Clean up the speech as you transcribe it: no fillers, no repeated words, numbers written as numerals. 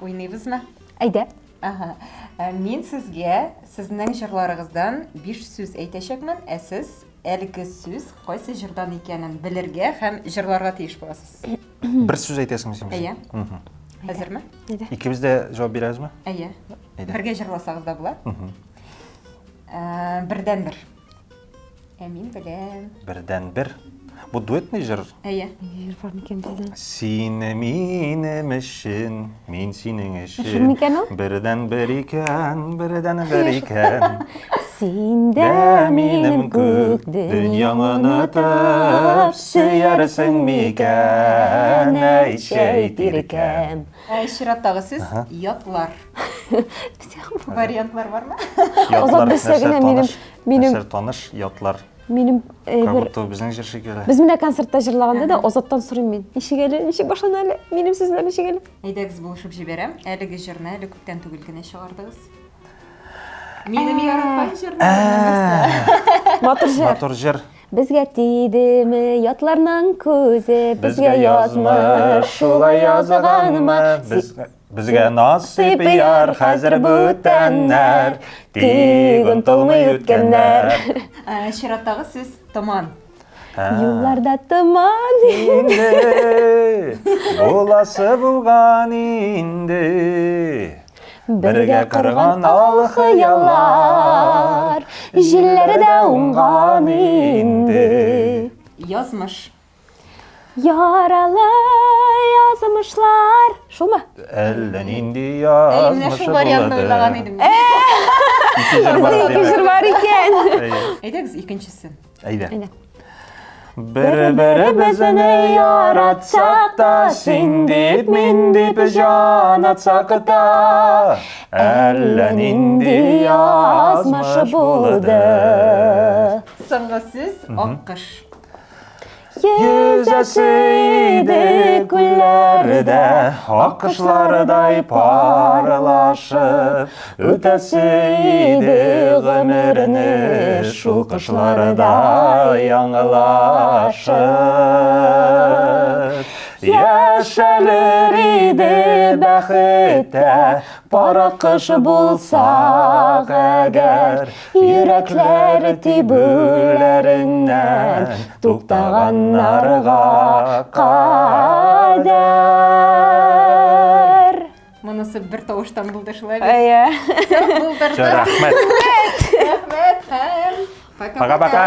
Уйныйбызмы? Әйдә. Ага. Ә, Мин сезгә сезнең җырларыгыздан биш сүз әйтәчәкмен, ә сез әлеге сүз кайсы җырдан икәнен белергә һәм җырларга тиеш буласыз. Бер сүз әйтәсеңме син? Әйе. Әзерме? Әйдә. Икебез дә җавап бирәбезме? Әйе. Әйдә. Бергә җырласагыз да була. Ә, Бердән-бер. Ә мин беләм. Бердән бер. Бу дуэтный җыр. Әйе. Җыр бар микән бездә? Син минем өчен, мин синең өчен. Җыр микән ул? Бердән бер икән, бердән бер икән. Син дә Дә минем күк дөньяң онытып сөярсең микән, әйтче әйт иркәм. Ә, Чираттагы сүз ятлар. Вариантлар бармы? Ятлар, Азат белсә нәрсә генә минем- таныш, минем- нәрсә таныш, ятлар. Минем Как әйбер. будто безнең җыр шикелле. Без менә концертта җырлаганда да Азаттан сорыйм мин. Ничек әле, ничек башлана әле? Минем сүзләр ничек әле? Әйдәгез булышып җибәрәм. Әлеге җырны әле күптән түгел генә чыгардыгыз. Минем яраткан җырларымның берсе. Матур җыр. Матур җыр. Безгә тидеме ятларның күзе, безгә язмыш шулай язганмы? Безгә Безгә насыйп яр хәзер бүтәннәр, тик онытылмый үткәннәр. Ә, Чираттагы сүз томан. Юлларда томан. Инде буласы булган инде. Бергә корган ал хыяллар, Җилләре дә уңган инде. Язмыш. Яралы язмышлар. Шулмы? Әллә нинди Әй, менә язмышы шул вариантны булды. уйлаган идем. Ике җыр бар Безнең ике димәк. җыр бар икән. Әйе. Әйдәгез икенчесен. Әйдә. Әйдә. Бер-беребезне яратсак та, син дип, мин дип җан атсак та, әллә нинди язмыш булды. Соңгы сүз аккош. Йөзәсе иде күлләрдә, аккошлардай парлашып, үтәсе иде гомерне шул кошлардай яңалашып. Яшәлер иде бәхеттә, пар аккош булсак әгәр, Йөрәкләр тибүләреннән туктаганнарга кадәр. Монысы бер тавыштан булды шулай бит. Әйе. Булдырды. Рәхмәт. Рәхмәт һәм Пока-пока. Пока.